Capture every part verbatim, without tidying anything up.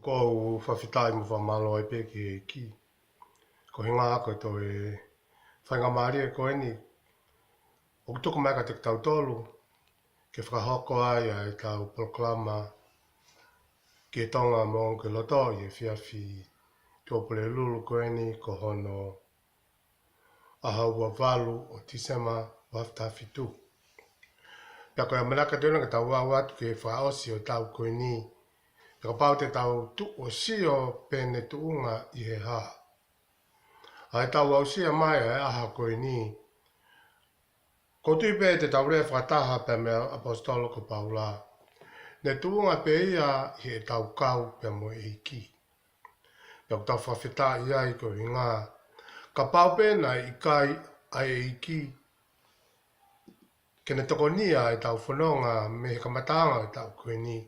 ʻOku ou fakafetaʻi mo fakamālō ai pē ki he ʻEiki. Ko e ʻuhinga ko e toe faingamālie ko eni ʻoku tuku mai kiate kitautolu ke fakahoko ai ʻa ʻetau polokalama ki he Tonga Moʻunga Loto ʻi he efiafi Tuʻapulelulu ko eni, ko hono ʻaho ua valu ʻo Tīsema ua afe taha fitu. Pea ko e ʻamanaki atu ena ke tau aʻu atu ki he fakaʻosi ʻo e taʻu ko eni, pea kapau te tau tuʻu ʻo sio pe ne tuʻunga ʻi he hā ʻa ʻetau aʻusia mai ʻa e ʻaho ko eni. ʻOku ou tui pē te tau lea fakataha pea mo e ʻaposetolo ko Paula, ne tuʻunga pē ia ʻi heʻetau kau pea mo e ʻEiki. Pea ʻoku tau fakafetaʻi ai ko e ʻuhinga, kapau pē naʻe ʻikai ʻa e ʻEiki ke ne tokonia ʻetau fononga mei he kamataʻanga ʻo e taʻu ko eni,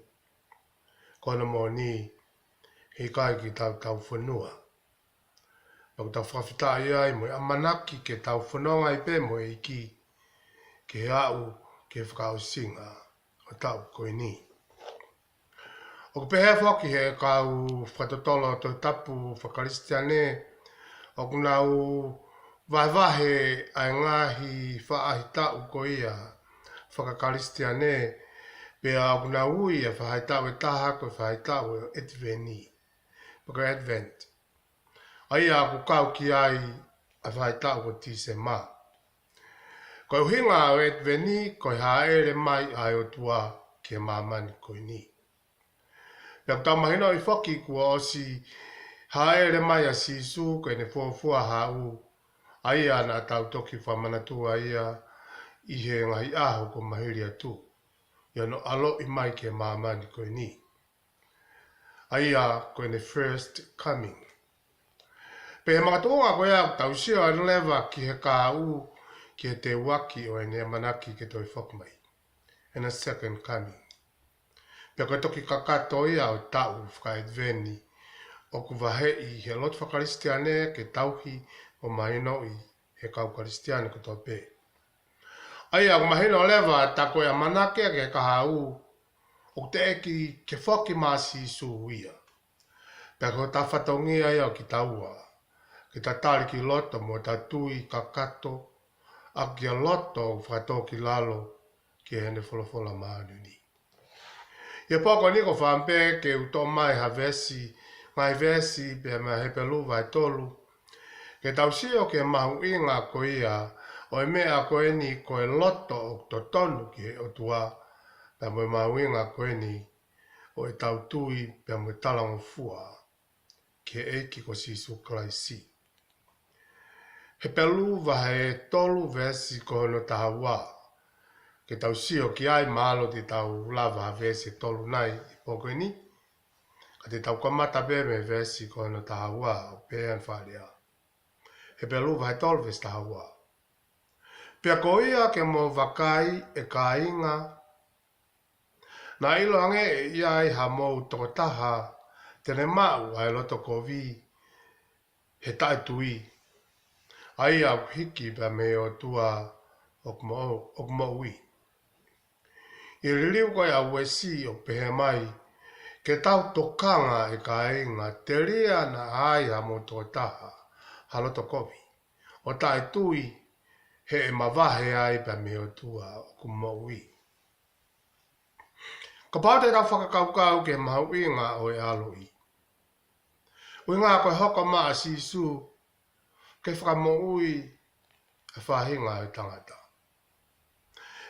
ko hono moʻoni he ʻikai ke tau tau fonua. Pea ʻoku tau fakafetaʻi ai mo e ʻamanaki ke tau fononga ai pē mo e ʻEiki ki he aʻu ki he fakaʻosinga ʻo e taʻu ko eni. ʻOku pehē foki ʻe he kau fakatotolo Tohi Tapu faka-Kalisitiane, ʻoku nau vahevahe ʻa e ngaahi faʻahitaʻu ko ia faka-Kalisitiane, pea ʻoku nau ui ʻa e faʻahitaʻu ʻe taha ko e faʻahitaʻu ʻo e ʻEtiveni, pe ko e Advent. ʻA ia ʻoku kau ki ai ʻa e faʻahitaʻu ʻo Tīsema. Ko e ʻuhinga ʻo e ʻEtiveni ko e hāʻele mai ʻa e ʻOtua ki he māmani ko eni. Pea ʻoku tau mahinoʻi foki kuo ʻosi hāʻele mai ʻa Sīsū ko ʻene fuofua haʻu, ʻa ia naʻa tau toki fakamanatua ia ʻi he ngaahi ʻaho kuo maliu atu, ʻi hono ʻaloʻi mai ki he māmani ko eni, ʻa ia ko ʻene first coming. Pea ʻi he makatuʻunga ko ia ʻoku tau sio ai leva ki he kahaʻu ki he teuaki ʻo ʻene ʻamanaki ke toe foki mai, ʻene second coming. Pea ko e toki kakato ia ʻo e taʻu faka-ʻEtiveni ʻoku vaheʻi ʻe he lotu faka-Kalisitiane ke tauhi ʻo mahinoʻi ʻe he kau Kalisitiane kotoa pē. ʻA ia ʻoku mahino leva tā ko e ʻamanaki ki he kahaʻu ʻoku teʻeki ke foki mai ʻa Sīsū ia. Pea ko hotau fatongia ia ʻo kitaua ke ta tali ki loto mo ta tui kakato ʻaki ʻa e loto ʻoku fakatōkilalo ki heʻene folofola māʻoniʻoni. ʻI he pō ko eni ʻoku ou fakaʻamu pē ke u toʻo mai ha veesi, ngaahi veesi pea mei he Hepelū vahe tolu, ke tau sio ki he mahuʻinga ko ia ʻo e meʻa ko eni ko e loto ʻoku totonu ki he ʻOtua, pea mo e mahuʻinga ko eni ʻo ʻetau tui pea mo e talangofua ki he ʻEiki ko Sīsū Kalaisi. Hepelū vahe tolu veesi ko hono taha ua. Ke tau sio ki ai, mahalo te tau lava ha veesi ʻe tolu nai ʻi he pō ko eni, ka te tau kamata pē mei he veesi ko hono taha ua ʻo pehē ʻa e fakalea. Hepelū vahe tolu veesi taha ua. Pea ko ia ke mou vakai, ʻe kāinga, naʻa ʻiloange ʻe ʻi ai hamou tokotaha te ne maʻu ʻa e loto kovi he taʻetui, ʻa ia ʻoku hiki pea mei he ʻOtua ʻoku mo-, ʻoku moʻui. ʻI he liliu ko ia ʻa Uesi ʻoku pehē mai, ke tau tokanga ʻe kāinga, telia naʻa ʻi ai hamou tokotaha ha loto kovi, ʻo taʻetui, he ʻe mavahe ai pea mei he ʻOtua ʻoku moʻui. Kapau te tau fakakaukau ki he mahuʻinga ʻo e ʻaloʻi, ʻuhinga ko e hoko mai ʻa Sīsū ke fakamoʻui ʻa e faʻahinga ʻo e tangata.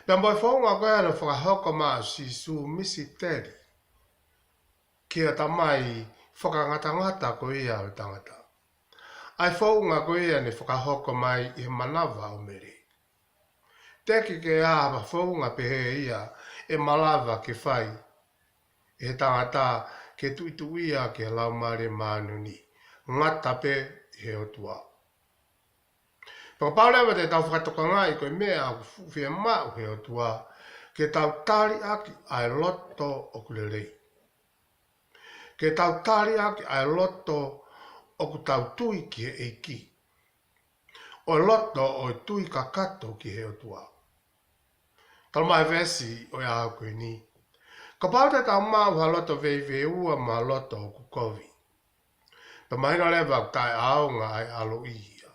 Pea mo e founga ko ia naʻe fakahoko mai ʻa Sīsū, misiteli ki he Tamai fakangatangata ko ia ʻo e tangata. ʻA e founga ko ia naʻe fakahoko mai ʻi he manava ʻo Mele. Teʻeki ke ʻi ai ha founga pehē ia ʻe malava ke fai ʻe he tangata ke tuʻituʻia ki he Laumālie Māʻoniʻoni, ngata pē ʻi he ʻOtua. Pea kapau leva te tau fakatokangaʻi ko e meʻa ʻoku fuʻu fiemaʻu ʻe he ʻOtua, ke tau tali ʻaki ʻa e loto ʻoku lelei. Ke tau tali ʻaki ʻa e loto ʻoku tau tui ki he ʻEiki. ʻO e loto ʻo e tui kakato ki he ʻOtua. Talamai ʻe he veesi ʻo e ʻaho ko eni, Kapau te tau maʻu ha loto veiveiua mo ha loto ʻoku kovi, pea mahino leva ʻoku taʻeʻaonga ʻa e ʻaloʻi ia.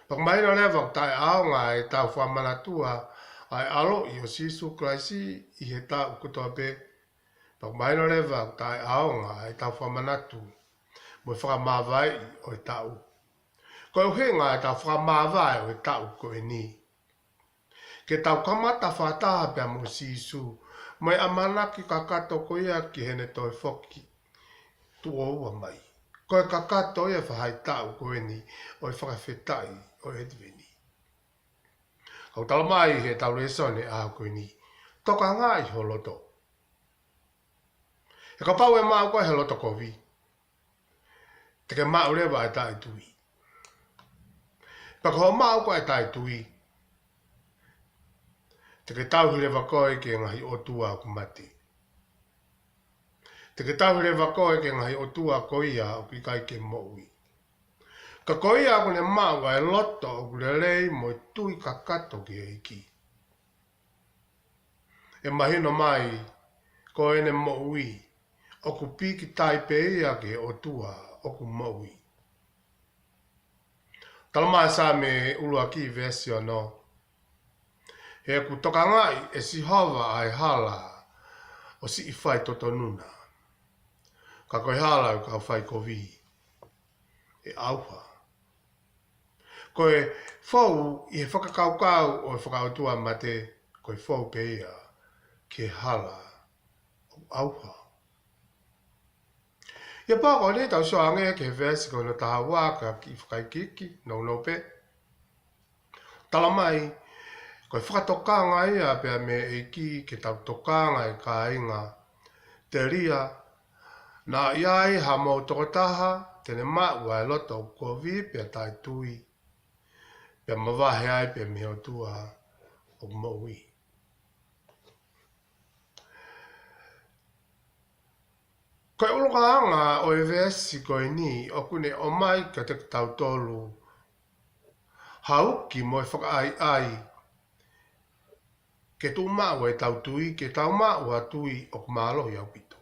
Pea mahino leva ʻoku taʻeʻaonga ʻetau fakamanatua ʻa e ʻaloʻi ʻo Sīsū Kalaisi ʻi he taʻu kotoa pē. Pea mahino leva ʻoku taʻeʻaonga ʻetau fakamanatu mo e fakamāvaeʻi ʻo e taʻu. Ko e ʻuhinga ʻetau fakamāvae ʻo e taʻu ko eni, ke tau kamata fakataha pea mo Sīsū, mo e ʻamanaki kakato ko ia ki heʻene toe foki tuʻo ua mai. Ko e kakato ia ʻo e faʻahitaʻu ko eni ʻo e fakafetaʻi ʻo e ʻAtiveni. Ka ʻoku talamai ʻe heʻetau lēsoni ʻaho ko eni, tokangaʻi ho loto. He kapau ʻe maʻu koe he loto kovi, te ke maʻu leva ʻa e taʻetui. Pea ko hoʻo maʻu ko ē ʻa e taʻetui, te ke tauhi leva koe ki he ngaahi ʻotua ʻoku mate. Te ke tauhi leva koe ki he ngaahi ʻotua ko ia ʻoku ʻikai ke moʻui. Ka ko ia ʻoku ne maʻu ʻa e loto ʻoku lelei mo e tui kakato ki he ʻEiki, ʻe mahino mai ko ʻene moʻui ʻoku pīkitai pē ia ki he ʻOtua ʻoku moʻui. Talamai ʻe Saame ʻuluaki veesi ono, he kuo tokangaʻi ʻe Sihova ʻa e hala ʻo siʻi faitotonu na, ka ko e hala ʻo e kau faikovi ʻe ʻauha. Ko e fou ʻi he fakakaukau ʻo e fakaʻotua mate, ko e fou pē ia ki he hala ʻoku ʻauha. ʻI he pō ko eni tau sio ange ki he veesi ko hono taha ua, ka kiʻi fakaikiiki nounou pē. Talamai, ko e fakatokanga ia pea mei he ʻEiki ke tau tokanga ʻe kāinga. Telia naʻa ʻi ai hamou tokotaha te ne maʻu ʻa e loto ʻoku kovi pea taʻetui, pea mavahe ai pea mei he ʻOtua ʻoku moʻui. Ko e ʻulungaanga ʻo e veesi ko eni ʻoku ne ʻomai kiate kitautolu ha uki mo e fakaʻaiʻai ke tuʻumaʻu ʻetau tui, ke tau maʻu ha tui ʻoku mālohi ʻaupito.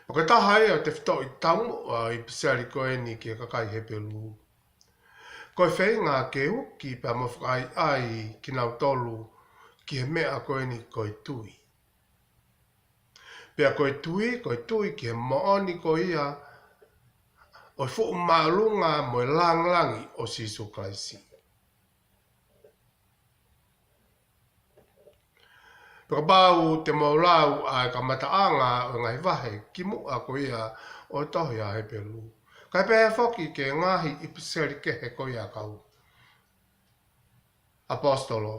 Pea ko e taha ia ʻo e tefitoʻi taumuʻa ʻo e ʻipiseli ko eni ki he kakai Hepelū. Ko e feinga ke uki pea mo fakaʻaiʻai kinautolu ki he meʻa ko eni ko e tui. Pea ko e tui, ko e tui ki he moʻoni ko ia ʻo e fuʻu māʻolunga mo e lāngilangi ʻo Sīsū Kalaisi. Pea kapau te mou lau ʻa e kamataʻanga ʻo e ngaahi vahe kimuʻa ko ia ʻo e tohi ʻa Hepelū, kae pehē foki ki he ngaahi ʻipiseli kehe ko ia ʻa e kau ʻaposetolo,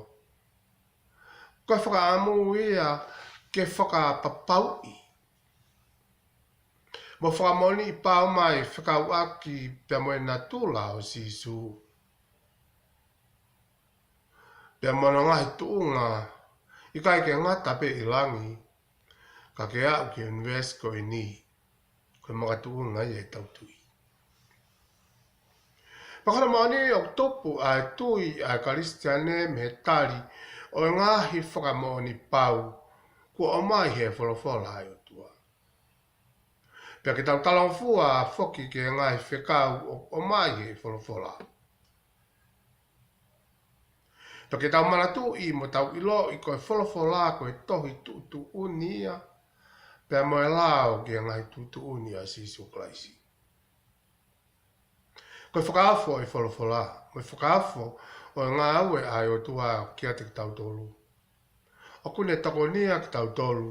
ko e fakaʻamu ia ke fakapapauʻi mo fakamoʻoniʻi pau mai fekauʻaki pea mo e natula ʻo Sīsū, pea mo hono ngaahi tuʻunga, ʻikai ke ngata pē ʻi langi, ka ke aʻu ki he ʻunivēsi ko eni, ko e makatuʻunga ia ʻetau tui. Pea ko hono moʻoni ʻoku tupu ʻa e tui ʻa e Kalisitiane mei he tali ʻo e ngaahi fakamoʻoni pau kuo ʻomai ʻe he folofola ʻa e ʻOtua. Pea ke tau talangofua foki ki he ngaahi fekau ʻoku ʻomai ʻe he folofola. Pea ke tau manatuʻi mo tau ʻiloʻi ko e folofola ko e tohi tuʻutuʻuni ia, pea mo e lao ki he ngaahi tuʻutuʻuni ʻa Sīsū Kalaisi. Ko e fakaofo ʻo e folofola, mo e fakaofo ʻo e ngāue ʻa e ʻOtua kiate kitautolu, ʻoku ne tokonia kitautolu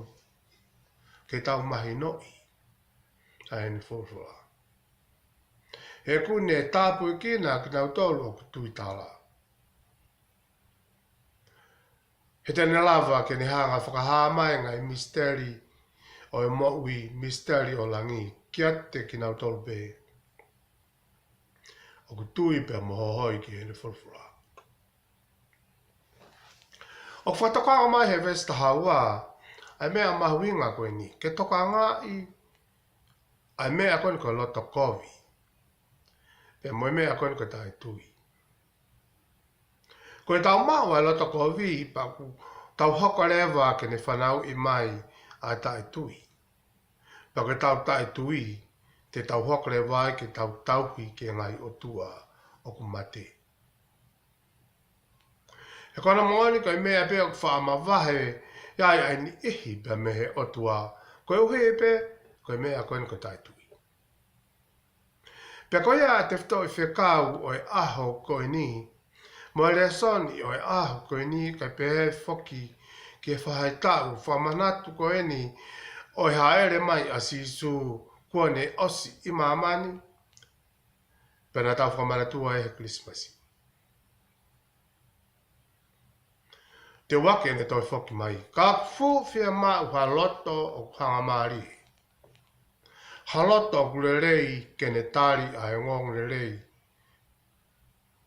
ke tau mahinoʻi ʻa ʻene folofola. He ʻoku ne tāpuekina kinautolu ʻoku tuitala. He te ne lava ke ne hanga ʻo fakahā mai e ngaahi misiteli ʻo e moʻui, misiteli ʻo langi, kiate kinautolu pē ʻoku tui pea mo hohoi ki heʻene folofola. ʻOku fakatokanga mai ʻe he veesi taha ua ʻa e meʻa mahuʻinga ko eni, ke tokangaʻi ʻa e meʻa ko eni ko e loto kovi, pea mo e meʻa ko eni ko e taʻetui. Ko ʻetau maʻu ʻa e loto kovi, pea ʻoku tau hoko leva ke ne fanauʻi mai ʻa e taʻetui. Pea ko ʻetau taʻetui, te tau hoko leva ai ke tau tauhi ki he ngaahi ʻotua ʻoku mate. He ko hono moʻoni ko e meʻa pē ʻoku faʻa mavahe ai ʻa e niʻihi pea mei he ʻOtua, koeʻuhi pē ko e meʻa ko eni ko e taʻetui. Pea ko ia ʻa e tefitoʻi fekau ʻo e ʻaho ko eni, mo e lēsoni ʻo e ʻaho ko eni, kae pehē foki ki he faʻahitaʻu fakamanatu ko eni ʻo e hāʻele mai ʻa Sīsū kuo ne ʻosi ʻi māmani, pea naʻa tau fakamanatua ai he Kilisimasi. Te u ʻai ke ne toe foki mai. Ka ʻoku fuʻu fiemaʻu ha loto ʻoku hangamālie. Ha loto ʻoku lelei ke ne tali ʻa e ongoongolelei.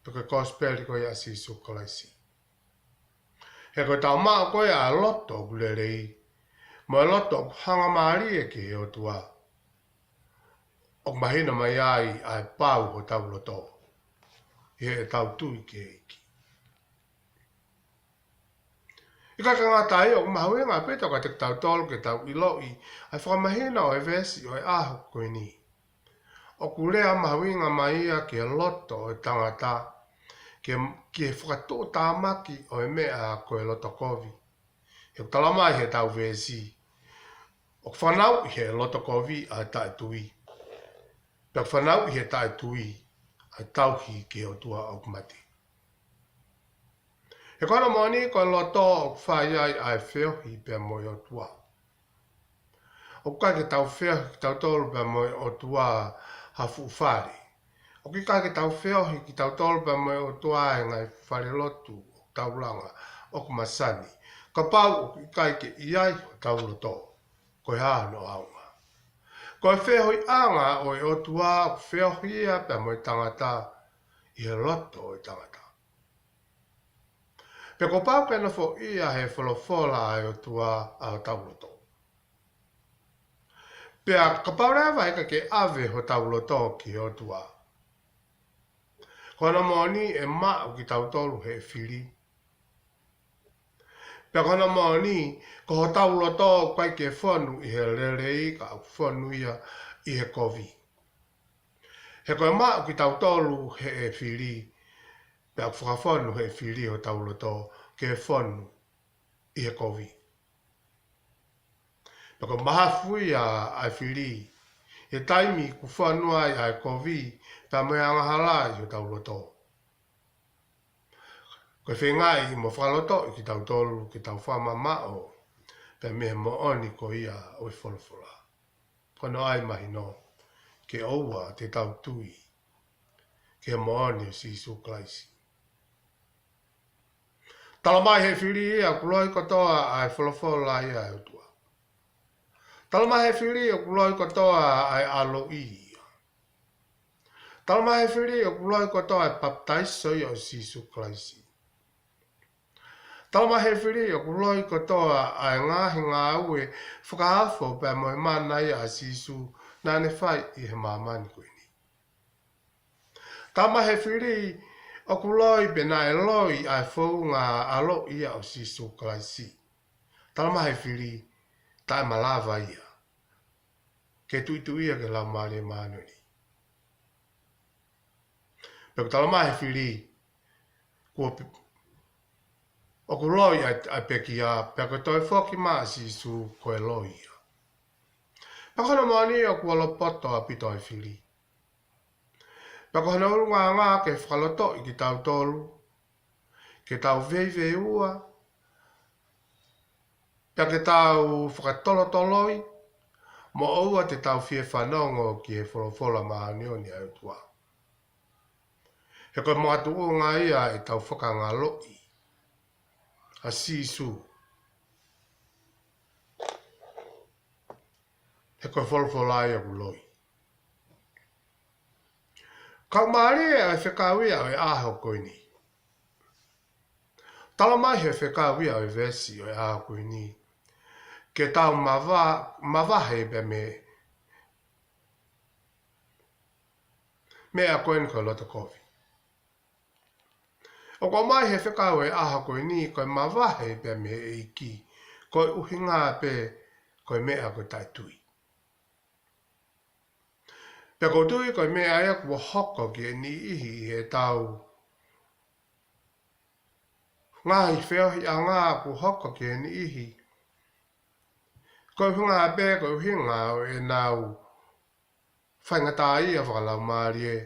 Pe ko e kosipeli ko ia ʻa Sīsū Kalaisi. He ko ʻetau maʻu ko ia ʻa e loto ʻoku lelei, mo e loto ʻoku hangamālie ki he ʻOtua, ʻoku mahino mai ai ʻa e pau hotau loto ʻi heʻetau tui ki he ʻEiki. ʻIkai ke ngata ai, ʻoku mahuʻinga pē kiate kitautolu ke tau ʻiloʻi ʻa e fakamahino ʻo e veesi ʻo e ʻaho ko eni. ʻOku lea mahuʻinga mai ia ki he loto ʻo e tangata, ki he, ki he fakatuʻutāmaki ʻo e meʻa ko e loto kovi. He ʻoku talamai ʻe heʻetau veesi, ʻoku fanauʻi ʻe he loto kovi ʻa e taʻetui. Pea ʻoku fanauʻi ʻe he taʻetui ʻa e tauhi ki he ʻotua ʻoku mate. He ko hono moʻoni ko e loto ʻoku fai ai ʻa e feohi pea mo e ʻOtua. ʻOku ʻikai ke tau feohi kitautolu pea mo e ʻOtua ha fuʻu fale. ʻOku ʻikai ke tau feohi kitautolu pea mo e ʻOtua he ngaahi falelotu ʻoku tau langa ʻoku masani. Kapau ʻoku ʻikai ke ʻi ai hotau loto, ko e hā hono ʻaonga? Ko e feohiʻanga ʻo e ʻOtua ʻoku feohi ia pea mo e tangata ʻi he loto ʻo e tangata. Pea kuo pau ke nofoʻia ʻe he folofola ʻa e ʻOtua ʻa hotau loto. Pea kapau leva ʻe ʻikai ke ʻave hotau loto ki he ʻOtua, ko hono moʻoni ʻe maʻu kitautolu ʻe he fili. Pea ko hono moʻoni, ko hotau loto ʻoku ʻikai ke fonu ʻi he lelei, ka ʻoku fonu ia ʻi he kovi. He ko e maʻu kitautolu ʻe he fili, pea ʻoku fakafonu ʻe he fili hotau loto ke fonu ʻi he kovi. Pea ko e mahafu ia ʻa e fili, ʻi he taimi ʻoku fonu ai ʻa e kovi pea mo e angahala ʻi hotau loto, ko e feingaʻi mo fakalotoʻi kitautolu ke tau fakamamaʻo pea mei he moʻoni ko ia ʻo e folofola. Ko hono ʻai mahino ke ʻoua te tau tui ki he moʻoni ʻo Sīsū Kalaisi. Talamai ʻe he fili ia ʻoku loi kotoa ʻa e folofola ia ʻa e ʻOtua. Talamai ʻe he fili ʻoku loi kotoa ʻa e ʻaloʻi ia. Talamai ʻe he fili ʻoku loi kotoa ʻa e papitaiso ia ʻo Sīsū Kalaisi. Talamai ʻe he fili ʻoku loi kotoa ʻa e ngaahi ngāue fakaofo pea mo e mana ia ʻa Sīsū naʻa ne fai ʻi he māmani ko eni. Talamai ʻe he fili ʻoku loi pe naʻe loi ʻa e founga ʻaloʻi ia ʻo Sīsū Kalaisi. Talamai ʻe he fili taʻemalava ia ke tuʻituʻia ki he Laumālie Māʻoniʻoni. Pea ʻoku talamai ʻe he fili kuo pe-, ʻoku loi ʻa e, ʻa e pekia, pea ko e toe foki mai ʻa Sīsū ko e loi ia. Pea ko hono moʻoni ʻoku olopoto ʻaupito ʻa e fili. Pea ko hono ʻulungaanga ke fakalotoʻi kitautolu ke tau veiveiua, pea ke tau fakatolotoloi, mo ʻoua te tau fie fanongo ki he folofola māʻoniʻoni ʻa e ʻOtua. He ko e makatuʻunga ia ʻetau fakangaloʻi ʻa Sīsū. He ko e folofola ia ʻoku loi. Ka ʻoku mālie ʻa e fekau ia ʻo e ʻaho ko eni. Talamai ʻe he fekau ia ʻo e veesi ʻo e ʻaho ko eni ke tau mava-, mavahe pea mei he meʻa ko eni ko e loto kovi. ʻOku ʻomai he fekau ʻo e ʻaho ko eni ko e mavahe pea mei he ʻEiki, ko e ʻuhinga pē ko e meʻa ko e taʻetui. Pea ʻoku ou tui ko e meʻa ia kuo hoko ki he niʻihi ʻi heʻetau ngaahi feohiʻanga, kuo hoko ki he niʻihi, ko e ʻuhinga pē, ko e ʻuhinga ʻo ʻenau faingataʻaʻia fakalaumālie,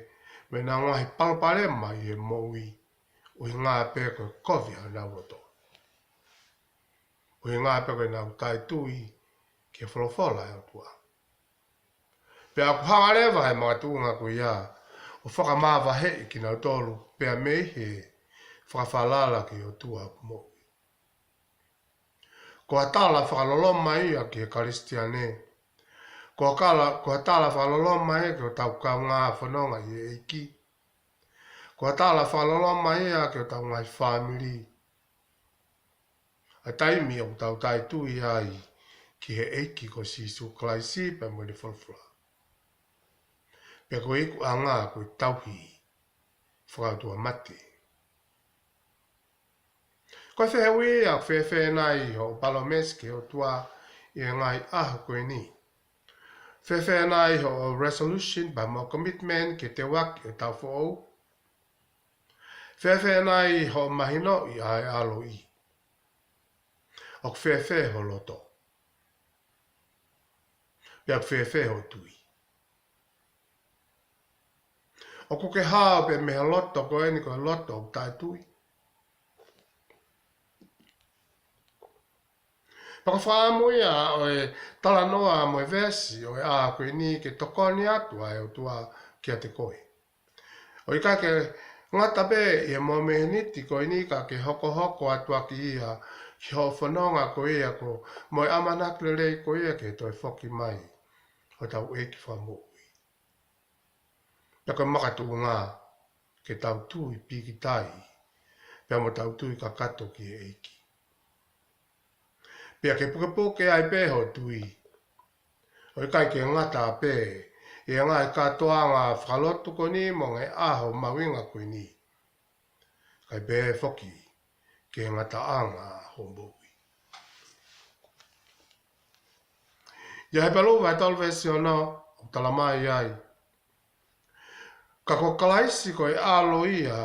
mo ʻenau ngaahi palopalema ʻi he moʻui, ʻuhinga pē ko e kovi ʻa honau loto. ʻUhinga pē ko ʻenau taʻetui ki he folofola ʻa e ʻOtua. Pea ʻoku hanga leva ʻe he makatuʻunga ko ia ʻo fakamavaheʻi kinautolu pea mei he fakafalala ki he ʻOtua ʻoku moʻui. Ko ha tala fakaloloma ia ki he Kalisitiane. Ko ha kala, ko ha tala fakaloloma ia ki hotau kaungā fononga ʻi he ʻEiki. Ko ha tala fakaloloma ia ki hotau ngaahi fāmili. ʻA e taimi ʻoku tau taʻetui ai ki he ʻEiki ko Sīsū Kalaisi pea mo ʻene folofola. Pea ko e ikuʻanga ko e tauhi fakaʻotuamate. Ko e fehuʻi ia, ʻoku fēfē nai hoʻo palōmesi ki he ʻOtua ʻi he ngaahi ʻaho ko eni? Fēfē nai hoʻo resolution pea mo e commitment ke teuaki ʻo e taʻu foʻou? Fēfē nai hoʻo mahinoʻi ʻa e ʻaloʻi? ʻOku fēfē ho loto? Pea ʻoku fēfē hoʻo tui? ʻOku ke hao pē mei he loto ko eni ko e loto ʻoku taʻetui? Pea ko e fakaʻamu ia ʻo e talanoa mo e veesi ʻo e ʻaho ko eni ke tokoni atu ʻa e ʻOtua kiate koe. ʻO ʻikai ke ngata pē ʻi he momeniti ko eni ka ke hokohoko atu ʻaki ia ki hoʻo fononga ko ia ko, mo e ʻamanaki lelei ko ia ki he toe foki mai ʻo hotau ʻEiki Fakamoʻui. Pea ko e makatuʻunga ke tau tui pīkitai, pea mo tau tui kakato ki he ʻEiki. Pea ke pukepuke ai pē hoʻo tui. ʻO ʻikai ke ngata pē ʻi he ngaahi kātoanga fakalotu ko eni mo e ngaahi ʻaho mahuʻinga ko eni. Kae pehē foki ki he ngataʻanga hoʻo moʻui. ʻI he Hepelū vahe tolu veesi ono, ʻoku talamai ai: Ka ko Kalaisi ko e ʻAlo ia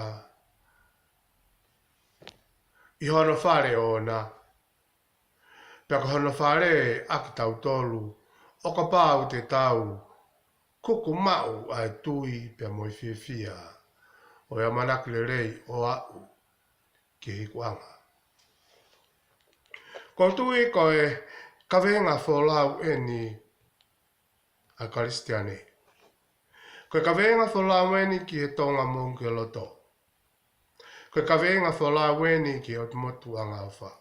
ʻi hono fale ʻoʻona, pea ko hono fale ʻa kitautolu, ʻo kapau te tau kuku maʻu ʻa e tui pea mo e fiefia ʻo e ʻamanaki lelei ʻo aʻu ki he ikuʻanga. ʻOku ou tui ko e kaveinga folau eni ʻa e Kalisitiane. Ko e kaveinga folau eni ki he Tonga moʻunga loto. Ko e kaveinga folau eni ki he ʻOtu Motu ʻAngaʻofa.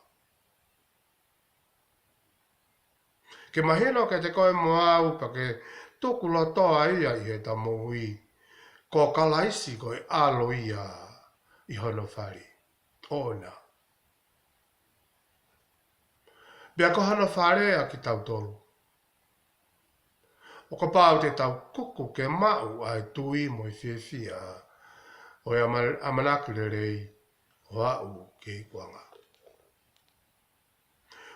Ke mahino kiate koe mo au pea ke tuku lotoa ia ʻi heʻetau moʻui, ko Kalaisi ko e ʻAlo ia ʻi hono fale ʻoʻona, pea ko hono fale ʻa kitautolu, ʻo kapau te tau kuku ke maʻu ʻa e tui mo e fiefia ʻo e ʻama-, ʻamanaki lelei ʻo aʻu ki he ikuʻanga.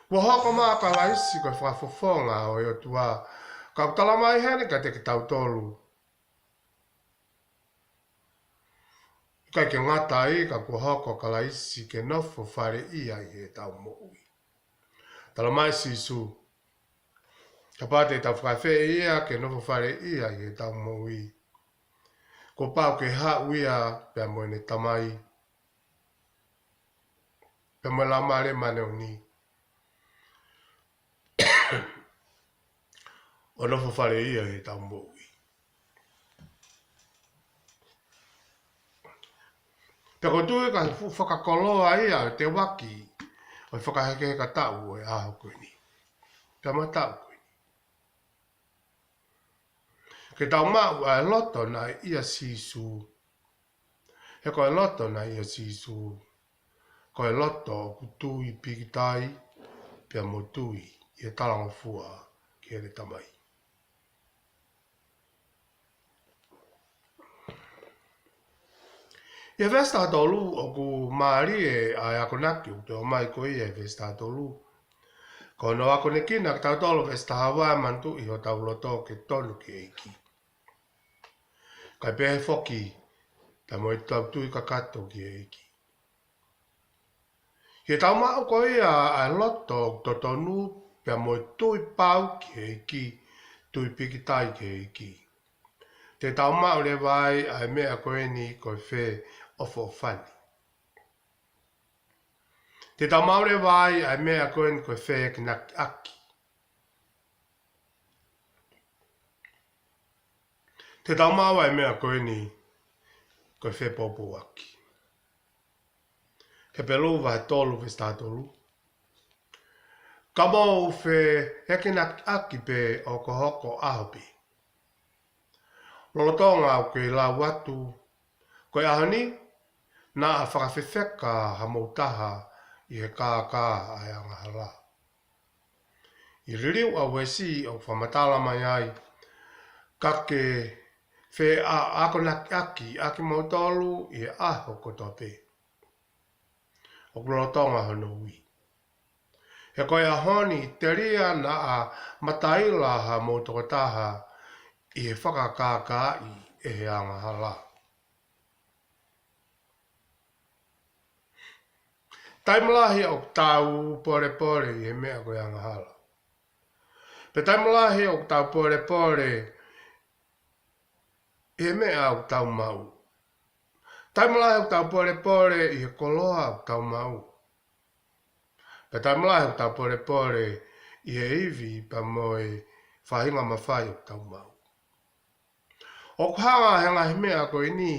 Kuo hoko mai ʻa Kalaisi ko e fakafofonga ʻo e ʻOtua, ka ʻoku talamai heni kiate kitautolu, ʻikai ke ngata ai, ka kuo hoko ʻa Kalaisi ke nofo fale ia ʻi heʻetau moʻui. Talamai ʻe Sīsū, kapau te tau fakaafeʻi ia ke nofo fale ia ʻi heʻetau moʻui, kuo pau ke haʻu ia pea mo ʻene Tamai, pea mo e Laumālie Māʻoniʻoni, ʻo nofo fale ia ʻi heʻetau moʻui. Pea ʻoku ou tui ko e fuʻu fakakoloa ia ʻo e teuaki ʻo e fakahekeheka taʻu ʻo e ʻaho ko eni, pea mo e taʻu ko eni, ke tau maʻu ʻa e loto naʻe ʻia Sīsū. He ko e loto naʻe ʻia Sīsū, ko e loto ʻoku tui pīkitai, pea mo tui ʻi he talangofua ki heʻene Tamai. ʻI he veesi taha tolu, ʻoku mālie ʻa e akonaki ʻoku toe ʻomai ko ia ʻi he veesi taha tolu. Ko hono akonekina kitautolu veesi taha ua, manatuʻi hotau loto ke tonu ki he ʻEiki, kae pehē foki, pea mo ʻetau tui kakato ki he ʻEiki. ʻI heʻetau maʻu ko ia ʻa e loto totonu, pea mo e tui pau ki he ʻEiki, tui pīkitai ki he ʻEiki, te tau maʻu leva ai ʻa e meʻa ko eni ko e feʻofoʻofani. Te tau maʻu leva ai ʻa e meʻa ko eni ko e feakonakiʻaki. Te tau maʻu ʻa e meʻa ko eni ko e fepoupouaki. Hepelū vahe tolu veesi taha tolu. Ka mou feakonakiʻaki pē ʻo hokohoko ʻaho pē, lolotonga ʻoku ou lau atu, ko e ʻaho ni, naʻa fakafefeka hamou taha ʻi he kākā ʻa e angahala. ʻI he liliu ʻa Uesi ʻoku fakamatala mai ai, ka ke feakonakiʻaki ʻa kimoutolu ʻi he ʻaho kotoa pē ʻoku lolotonga hono ui. He ko e ʻaho ni telia naʻa mataila hamou tokotaha ʻi he fakakākāʻi ʻe he angahala. Taimi lahi ʻoku tau polepole ʻi he meʻa ko e angahala. Pea taimi lahi ʻoku tau polepole ʻi he meʻa ʻoku tau maʻu. Taimi lahi ʻoku tau polepole ʻi he koloa ʻoku tau maʻu. Pea taimi lahi ʻoku tau polepole ʻi he ivi pea mo e faʻahinga mafai ʻoku tau maʻu. ʻOku hanga ʻe he ngaahi meʻa ko eni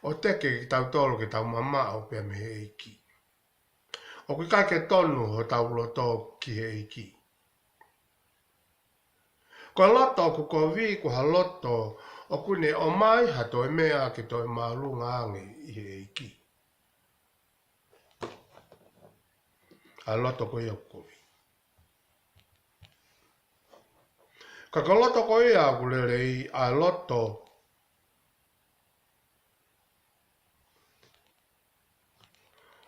ʻo teke kitautolu ke tau mamaʻo pea mei he ʻEiki. ʻOku ʻikai ke tonu hotau loto ki he ʻEiki. Ko e loto ʻoku kovi, ko ha loto ʻoku ne ʻomai ha toe meʻa ke toe māʻolunga ange ʻi he ʻEiki. ʻA e loto ko ia ʻoku kovi. Ka ko e loto ko ia ʻoku lelei, ʻa e loto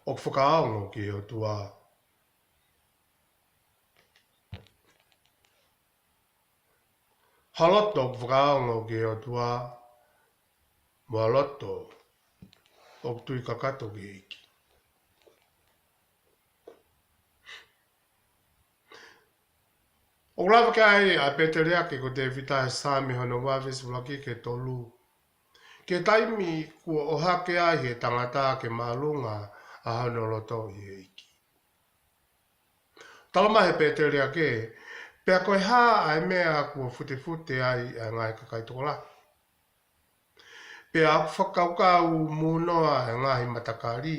ʻoku fakaongo ki he ʻOtua. Ha loto ʻoku fakaongo ki he ʻOtua, mo ha loto ʻoku tui kakato ki he ʻEiki. ʻOku lave ki ai ʻa e pēteliake ko Tēvita he Saame hono ua veesi ʻuluaki ki he tolu, ki he taimi kuo ʻohake ai ʻe he tangata ke māʻolunga ʻa hono loto ʻi he ʻEiki. Talamai ʻe he pēteliake, pea ko e hā ʻa e meʻa kuo futefute ai ʻa e ngaahi kakai tokolahi, pea ʻoku fakakaukau mūnoa ʻa e ngaahi matakali?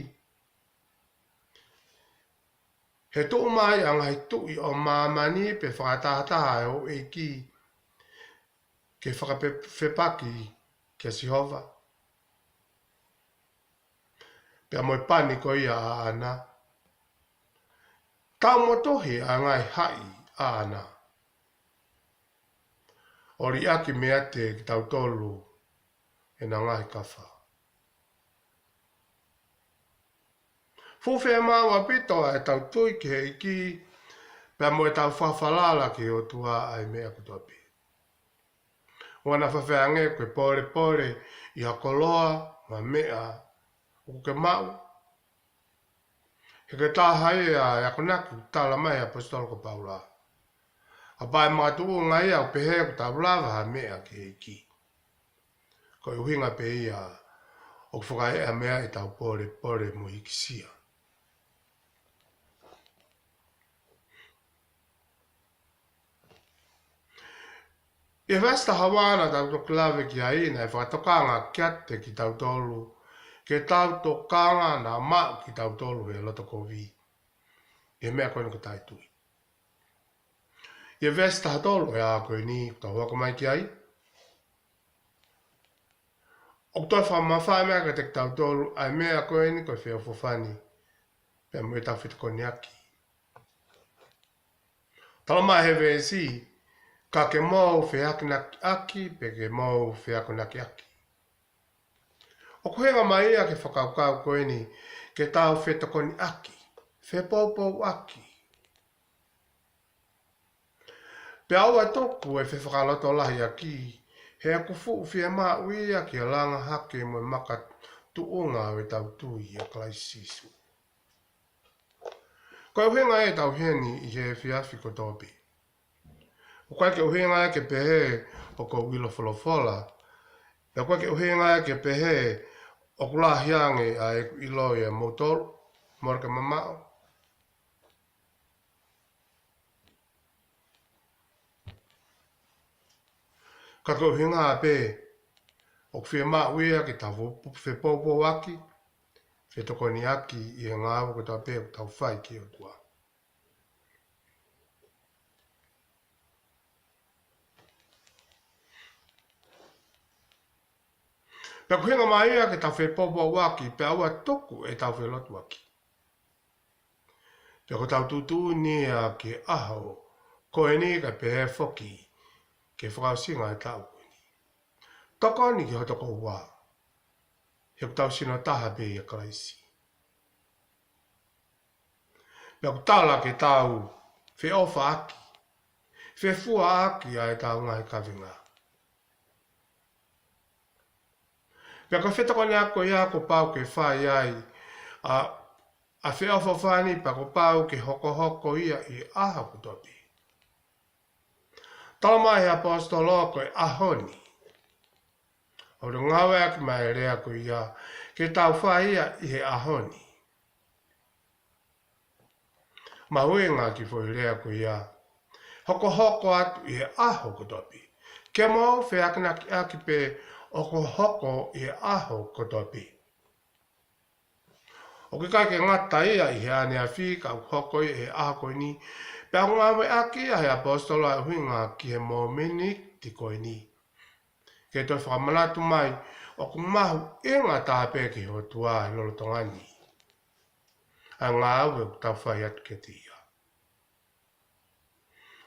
He tuʻu mai ʻa e ngaahi tuʻi ʻo māmani, pea fakatahataha ʻa e houʻeiki ke fakafepaki kia Sihova, pea mo e pani ko ia ʻaʻana. Tau motuhi ʻa e ngaahi haʻi ʻaʻana, ʻo liʻaki meiate kitautolu ʻena ngaahi kafa. Fuʻu fiemaʻu ʻaupito ʻa ʻetau tui ki he ʻEiki, pea mo ʻetau fakafalala ki he ʻOtua ʻa e meʻa kotoa pē. ʻOua naʻa fafeange ko e polepole ʻi ha koloa mo ha meʻa ʻoku ke maʻu. He ko e taha ia ʻa e akonaki ʻoku talamai ʻe he ʻaposetolo ko Paula, kapau ʻe makatuʻunga ia ʻo pehē ʻoku tau lava ha meʻa ki he ʻEiki, ko e ʻuhinga pē ia ʻoku fakaeʻa mei ai ʻetau polepole mo hīkisia. ʻI he veesi taha ua naʻa tau toki lave ki ai, naʻe fakatokanga kiate kitautolu ke tau tokanga naʻa maʻu kitautolu ʻe he loto kovi ʻi he meʻa ko eni ko e taʻetui. ʻI he veesi taha tolu ʻo e ʻaho ko eni ʻoku tau hoko mai ki ai, ʻoku toe fakamamafaʻi mai kiate kitautolu ʻa e meʻa ko eni ko e feʻofoʻofani pea mo ʻetau fetokoniʻaki. Talamai ʻe he veesi, ka ke mou feakonakiʻaki, pe ke mou feakonakiʻaki. ʻOku ʻuhinga mai ia ki he fakakaukau ko eni ke tau fetokoniʻaki, fepoupouaki. Pea ʻoua tuku e fefakalotolahiʻaki, he ʻoku fuʻu fiemaʻu ia ke langa hake mo e makatuʻunga ʻo ʻetau tui ʻia Kalaisi Sīsū. Ko e ʻuhinga ia ʻetau ʻi heni ʻi he efiafi kotoa pē. ʻOku ʻikai ke ʻuhinga ia ke pehē ʻoku ou ʻilo folofola. Pea ʻoku ʻikai ke ʻuhinga ia ke pehē ʻoku lahi ange ʻa ʻeku ʻilo ʻia moutolu, mole ke mamaʻo. Ka ko e ʻuhinga pē, ʻoku fiemaʻu ia ke tau fepoupouaki, fetokoniʻaki ʻi he ngāue kotoa pē ʻoku tau fai ki he ʻOtua. Pea ʻoku ʻuhinga mai ia ke tau fepoupouaki, pea ʻoua tuku ʻetau felotuaki. Pea ko ʻetau tuʻutuʻuni ia ki he ʻaho ko eni kae pehē foki ki he fakaʻosinga ʻo e taʻu ko eni. Tokoni ki ho tokoua, he ʻoku tau sino taha pē ʻia Kalaisi. Pea ʻoku tala ke tau feʻofaʻaki, fefuaʻaki ʻa ʻetau ngaahi kavenga. Pea ko e fetokoniʻaki ko ia kuo pau ke fai ai ʻa, ʻa e feʻofoʻofani, pea kuo pau ke hokohoko ia ʻi he ʻaho kotoa pē. Tala mai he ʻaposetolo ko e ʻaho ni. ʻOku ngāueʻaki mai e lea ko ia ke tau fai ia ʻi he ʻaho ni. Mahuʻinga ki he foʻi lea ko ia, hokohoko atu ʻi he ʻaho kotoa pē. Ke mou feakinaki ʻaki pē hokohoko ʻi he ʻaho kotoa pē. ʻOku ʻikai ke ngata ia ʻi he ʻaneafi ka ʻoku hoko ia ʻi he ʻaho ko eni. Pea ʻoku ngāueʻaki ia he ʻaposetolo ʻa e ʻuhinga ki he momeniti ko eni. Ke toe fakamanatu mai, ʻoku mahuʻinga taha pē ki he ʻOtua ʻi he lolotonga ni ʻa e ngāue ʻoku tau fai atu kiate ia.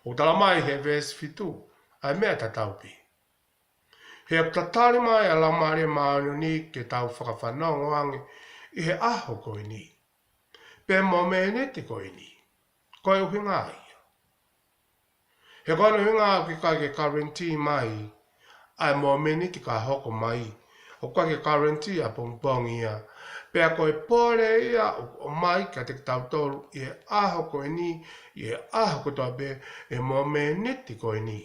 ʻOku tala mai he veesi fitu ʻa e meʻa tatau pē. He ʻoku tatali mai ʻa e Laumālie Māʻoniʻoni ke tau fakafanongo ange ʻi he ʻaho ko eni, pe momeniti ko eni. Ko e ʻuhinga ia. He ko hono ʻuhinga ʻoku ʻikai ke guarantee mai ʻa e momeniti ka hoko mai. ʻOku ʻikai ke guarantee ʻapongipongi ia. Pea ko e pole ia ʻoku ʻomai kiate kitautolu ʻi he ʻaho ko eni, ʻi he ʻaho kotoa pē, ʻi he momeniti ko eni.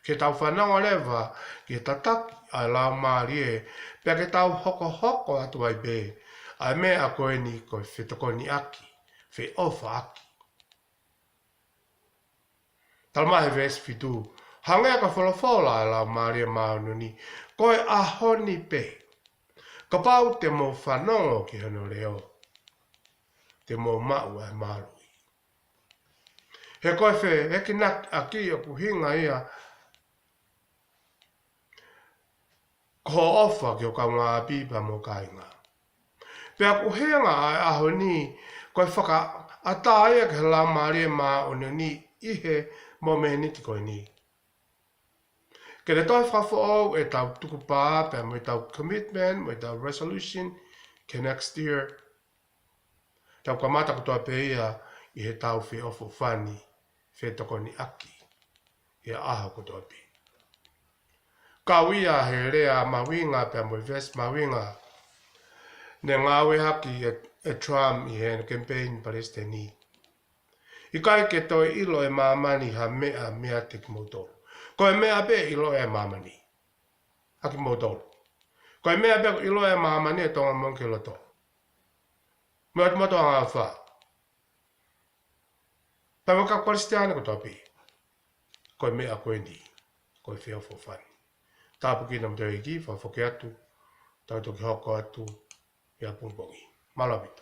Ke tau fanongo leva ki he tataki ʻa e Laumālie, pea ke tau hokohoko atu ai pē ʻa e meʻa ko eni ko e fetokoniʻaki, feʻofaʻaki. Tala mai he veesi fitu, hangē ko e folofola ʻa e Laumālie Māʻoniʻoni, ko e ʻaho ni pē, kapau te mou fanongo ki hono leʻo, te mou maʻu ʻa e mālohi. He ko e feakinaki ʻaki ʻoku ʻuhinga ia ko hoʻo ʻofa ki ho kaungāʻapi pea mo ho kāinga. Pea ʻoku ʻuhinga ʻa e ʻaho ni, ko e fakaʻatā ia ki he Laumālie Māʻoniʻoni ʻi he momeniti ko eni. Ke ne toe fakafoʻou ʻetau tukupā, pea mo ʻetau commitment, mo ʻetau resolution, ki he next year. Tau kamata kotoa pē ia ʻi heʻetau feʻofoʻofani, fetokoniʻaki, ʻi he ʻaho kotoa pē. Kau ia he lea mahuʻinga pea mo e veesi mahuʻinga, ne ngāueʻaki ʻe, ʻe Trump ʻi he campaign palesiteni. ʻIkai ke toe ʻilo ʻe māmani ha meʻa meiate kimoutolu. Ko e meʻa pē ʻe ʻilo ʻe māmani ʻa kimoutolu. Ko e meʻa pē ʻoku ʻilo ʻe māmani ʻa Tonga mo ʻene loto. Mo e ʻOtu Motu Angaʻofa. Pea mo e kau Kalisitiane kotoa pē. Ko e meʻa ko eni, ko e feʻofoʻofani. Tāpuekina kimoutolu ʻe he ʻEiki, fakafoki atu, tau toki hoko atu ʻi ʻapongipongi. Mālō ʻaupito.